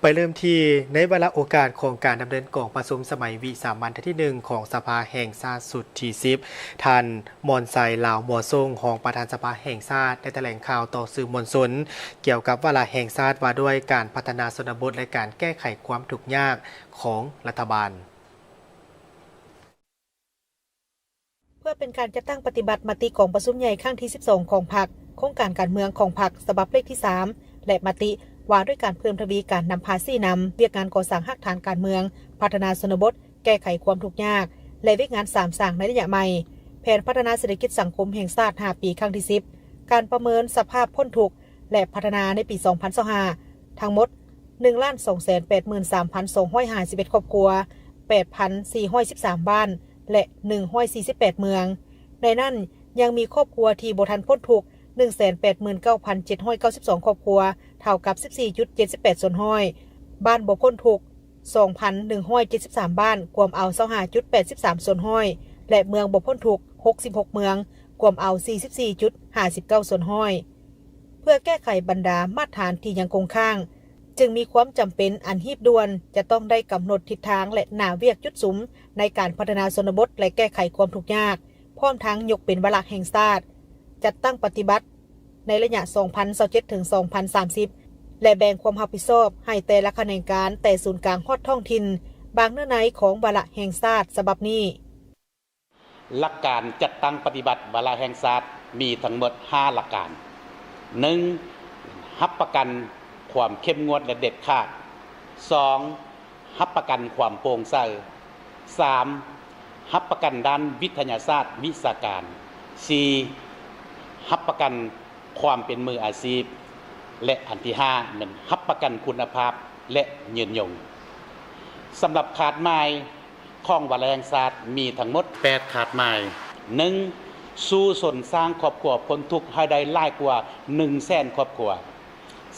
ໄປເລີ່ມທີ່ໃນວາລະໂອກາດຂອງການດຳເນີນກອງປະຊຸມສະໄໝວິສາມັນເທື່ອທີໜຶ່ງຂອງສະພາແຫ່ງຊາດຊຸດທີສິບ ທ່ານ ມອນໄຊ ລາວ ມົວຊົງ ຮອງປະທານສະພາແຫ່ງຊາດ ໄດ້ຖະແຫຼງຂ່າວຕໍ່ສື່ມວນຊົນ ກ່ຽວກັບວາລະແຫ່ງຊາດວ່າດ້ວຍການພັດທະນາຊົນນະບົດ ແລະ ການແກ້ໄຂຄວາມທຸກຍາກຂອງລັດຖະບານ. ເພື່ອເປັນການຈັດຕັ້ງປະຕິບັດມະຕິກອງປະຊຸມໃຫຍ່ຄັ້ງທີສິບສອງຂອງພັກ, ໂຄງການການເມືອງຂອງພັກສະບັບເລກທີສາມ ແລະ ມະຕິວ່າດ້ວຍການເພີ່ມທະວີການນຳພາຊີ້ນຳວຽກງານກໍ່ສ້າງຮາກຖານການເມືອງ, ພັດທະນາຊົນນະບົດ, ແກ້ໄຂຄວາມທຸກຍາກ ແລະ ວຽກງານສາມສ້າງໃນໄລຍະໃໝ່, ແຜນພັດທະນາເສດຖະກິດສັງຄົມແຫ່ງຊາດຫ້າປີຄັ້ງທີສິບ, ການປະເມີນສະພາບພົ້ນທຸກ ແລະ ພັດທະນາໃນປີສອງພັນຊາວຫ້າ ທັງໝົດ ໜຶ່ງລ້ານສອງແສນແປດໝື່ນສາມພັນສອງຮ້ອຍຫ້າສິບເອັດຄອບຄົວ, ແປດພັນສີ່ຮ້ອຍສິບສາມບ້ານ ແລະ ໜຶ່ງຮ້ອຍສີ່ສິບແປດເມືອງ. ໃນນັ້ນຍັງມີຄອບຄົວທີ່ບໍ່ທັນພົ້ນທຸກ ໜຶ່ງແສນແປດໝື່ນເກົ້າພັນເຈັດຮ້ອຍເກົ້າສິບສອງຄອບຄົວ, ເທົ່າກັບສິບສີ່ຈຸດເຈັດສິບແປດສ່ວນຮ້ອຍ, ບ້ານບໍ່ພົ້ນທຸກ ສອງພັນໜຶ່ງຮ້ອຍເຈັດສິບສາມບ້ານ, ກວມເອົາຊາວຫ້າຈຸດແປດສິບສາມສ່ວນຮ້ອຍ ແລະ ເມືອງບໍ່ພົ້ນທຸກ ຫົກສິບຫົກເມືອງ, ກວມເອົາສີ່ສິບສີ່ຈຸດຫ້າສິບເກົ້າສ່ວນຮ້ອຍ. ເພື່ອແກ້ໄຂບັນດາມາດຖານທີ່ຍັງຄົງຄ້າງ, ຈຶ່ງມີຄວາມຈຳເປັນອັນຮີບດ່ວນ ຈະຕ້ອງໄດ້ກຳນົດທິດທາງ ແລະ ໜ້າວຽກຈຸດສຸມໃນການພັດທະນາຊົນນະບົດ ແລະ ແກ້ໄຂຄວາມທຸກຍາກ, ພ້ອມທັງຍົກເປັນວາລະແຫ່ງຊາດ, ຈັດຕັ້ງປະຕິບັດໃນໄລຍະສອງພັນຊາວເຈັດເຖິງສອງພັນສາມສິບ ແລະ ແບ່ງຄວາມຮັບຜິດຊອບໃຫ້ແຕ່ລະຂະແໜງການ ແຕ່ສູນກາງຮອດທ້ອງຖິ່ນ. ບາງເນື້ອໃນຂອງວາລະແຫ່ງຊາດສະບັບນີ້. ຫຼັກການຈັດຕັ້ງປະຕິບັດວາລະແຫ່ງຊາດມີທັງໝົດຫ້າຫຼັກການ. ໜຶ່ງ ຮັບປະກັນຄວາມເຂັ້ມງວດ ແລະ ເດັດຂາດ. ສອງ ຮັບປະກັນຄວາມໂປ່ງໃສ. ສາມ ຮັບປະກັນດ້ານວິທະຍາສາດວິຊາການ. ສີ່ ຮັບປະກັນຄວາມເປັນມືອາຊີບ. ແລະ ອັນທີຫ້າ ແມ່ນຮັບປະກັນຄຸນນະພາບ ແລະ ຍືນຍົງ. ສຳລັບຄາດໝາຍຂອງວາລະແຫ່ງຊາດມີທັງໝົດແປດຄາດໝາຍ. ໜຶ່ງ ສູ້ຊົນສ້າງຄອບຄົວພົ້ນທຸກໃຫ້ໄດ້ຫຼາຍກວ່າໜຶ່ງແສນຄອບຄົວ,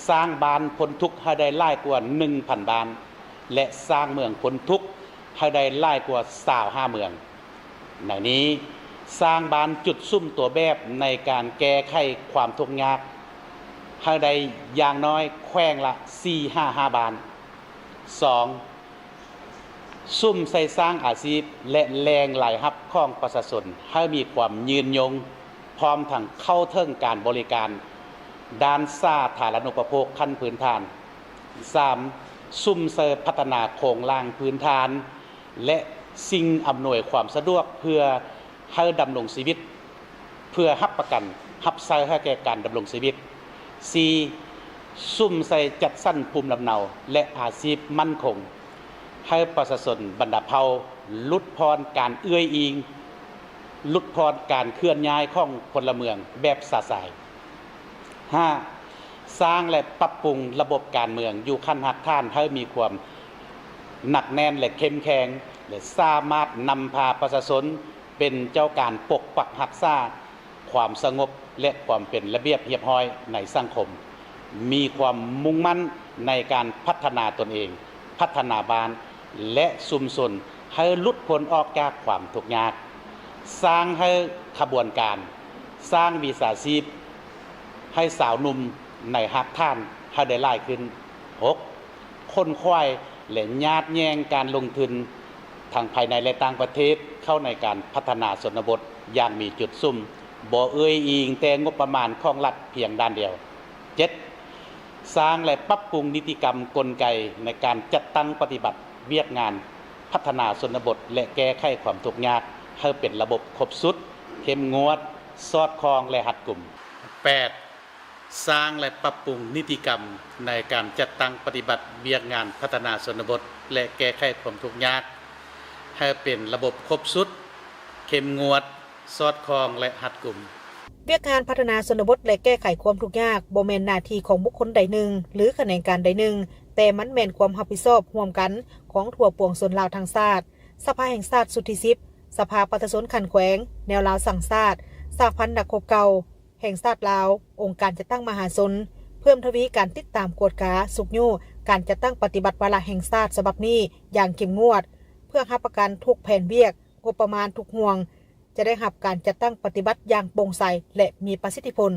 ສ້າງບ້ານພົ້ນທຸກໃຫ້ໄດ້ຫຼາຍກວ່າໜຶ່ງພັນບ້ານ ແລະ ສ້າງເມືອງພົ້ນທຸກໃຫ້ໄດ້ຫຼາຍກວ່າຊາວຫ້າເມືອງ. ໃນນີ້ ສ້າງບ້ານຈຸດສຸມຕົວແບບໃນການແກ້ໄຂຄວາມທຸກຍາກໃຫ້ໄດ້ຢ່າງໜ້ອຍແຂວງລະສີ່ຫາຫ້າບ້ານ. ສອງ ສຸມໃສ່ສ້າງອາຊີບ ແລະ ແຫຼ່ງລາຍຮັບຂອງປະຊາຊົນໃຫ້ມີຄວາມຍືນຍົງ, ພ້ອມທັງເຂົ້າເຖິງການບໍລິການດ້ານສາທາລະນຸປະໂພກຂັ້ນພື້ນຖານ. ສາມ ສຸມໃສ່ພັດທະນາໂຄງລ່າງພື້ນຖານ ແລະ ສິ່ງອຳນວຍຄວາມສະດວກເພື່ອໃຫ້ດຳລົງຊີວິດ, ເພື່ອຮັບປະກັນຮັບໃຊ້ໃຫ້ແກ່ການດຳລົງຊີວິດ. ສີ່ ສຸມໃສ່ຈັດສັນພູມລຳເນົາ ແລະ ອາຊີບໝັ້ນຄົງ ໃຫ້ປະຊາຊົນບັນດາເຜົ່າຫຼຸດຜ່ອນການເອື້ອຍອີງ, ຫຼຸດຜ່ອນການເຄື່ອນຍ້າຍຂອງພົນລະເມືອງແບບຊະຊາຍ. ຫ້າ ສ້າງ ແລະ ປັບປຸງລະບົບການເມືອງຢູ່ຂັ້ນຮາກຖານໃຫ້ມີຄວາມໜັກແໜ້ນ ແລະ ເຂັ້ມແຂງ ແລະ ສາມາດນຳພາປະຊາຊົນເປັນເຈົ້າການປົກປັກຮັກສາຄວາມສະຫງົບ ແລະ ຄວາມເປັນລະບຽບຮຽບຮ້ອຍໃນສັງຄົມ, ມີຄວາມມຸ່ງໝັ້ນໃນການພັດທະນາຕົນເອງ, ພັດທະນາບ້ານ ແລະ ຊຸມຊົນໃຫ້ຫຼຸດພົ້ນອອກຈາກຄວາມທຸກຍາກ, ສ້າງໃຫ້ຂະບວນການ, ສ້າງວິຊາຊີບໃຫ້ຊາວໜຸ່ມໃນຮາກຖານໃຫ້ໄດ້ຫຼາຍຂຶ້ນ. ຫົກ ຂົນຂວາຍ ແລະ ຍາດແຍ່ງການລົງທຶນທັງພາຍໃນ ແລະ ຕ່າງປະເທດເຂົ້າໃນການພັດທະນາຊົນນະບົດຢ່າງມີຈຸດສຸມ, ບໍ່ເອື້ອຍອີງແຕ່ງົບປະມານຂອງລັດພຽງດ້ານດຽວ. ເຈັດ ສ້າງ ແລະ ປັບປຸງນິຕິກຳກົນໄກໃນການຈັດຕັ້ງປະຕິບັດວຽກງານພັດທະນາຊົນນະບົດ ແລະ ແກ້ໄຂຄວາມທຸກຍາກໃຫ້ເປັນລະບົບຄົບຊຸດ, ເຂັ້ມງວດ, ສອດຄ່ອງ ແລະ ຮັດກຸມ. ແປດ ສ້າງ ແລະ ປັບປຸງນິຕິກຳໃນການຈັດຕັ້ງປະຕິບັດວຽກງານພັດທະນາຊົນນະບົດ ແລະ ແກ້ໄຂຄວາມທຸກຍາກໃຫ້ເປັນລະບົບຄົບຊຸດ, ເຂັ້ມງວດ, ສອດຄ່ອງ ແລະ ຮັດກຸມ. ວຽກງານພັດທະນາຊົນນະບົດ ແລະ ແກ້ໄຂຄວາມທຸກຍາກ ບໍ່ແມ່ນໜ້າທີ່ຂອງບຸກຄົນໃດໜຶ່ງ ຫຼື ຂະແໜງການໃດໜຶ່ງ, ແຕ່ມັນແມ່ນຄວາມຮັບຜິດຊອບຮ່ວມກັນຂອງທົ່ວປວງຊົນລາວທັງຊາດ. ສະພາແຫ່ງຊາດຊຸດທີສິບ, ສະພາປະຊາຊົນຂັ້ນແຂວງ, ແນວລາວສ້າງຊາດ, ສະຫະພັນນັກຮົບເກົ່າແຫ່ງຊາດລາວ, ອົງການຈັດຕັ້ງມະຫາຊົນ ເພີ່ມທະວີການຕິດຕາມກວດກາ, ຊຸກຍູ້ການຈັດຕັ້ງປະຕິບັດວາລະແຫ່ງຊາດສະບັບນີ້ຢ່າງເຂັ້ມງວດ, ເພື່ອຮັບປະກັນທຸກແຜນວຽກ, ງົບປະມານທຸກຫ່ວງ ຈະໄດ້ຮັບການຈັດຕັ້ງປະຕິບັດຢ່າງໂປ່ງໃສ ແລະ ມີປະສິດທິຜົນ.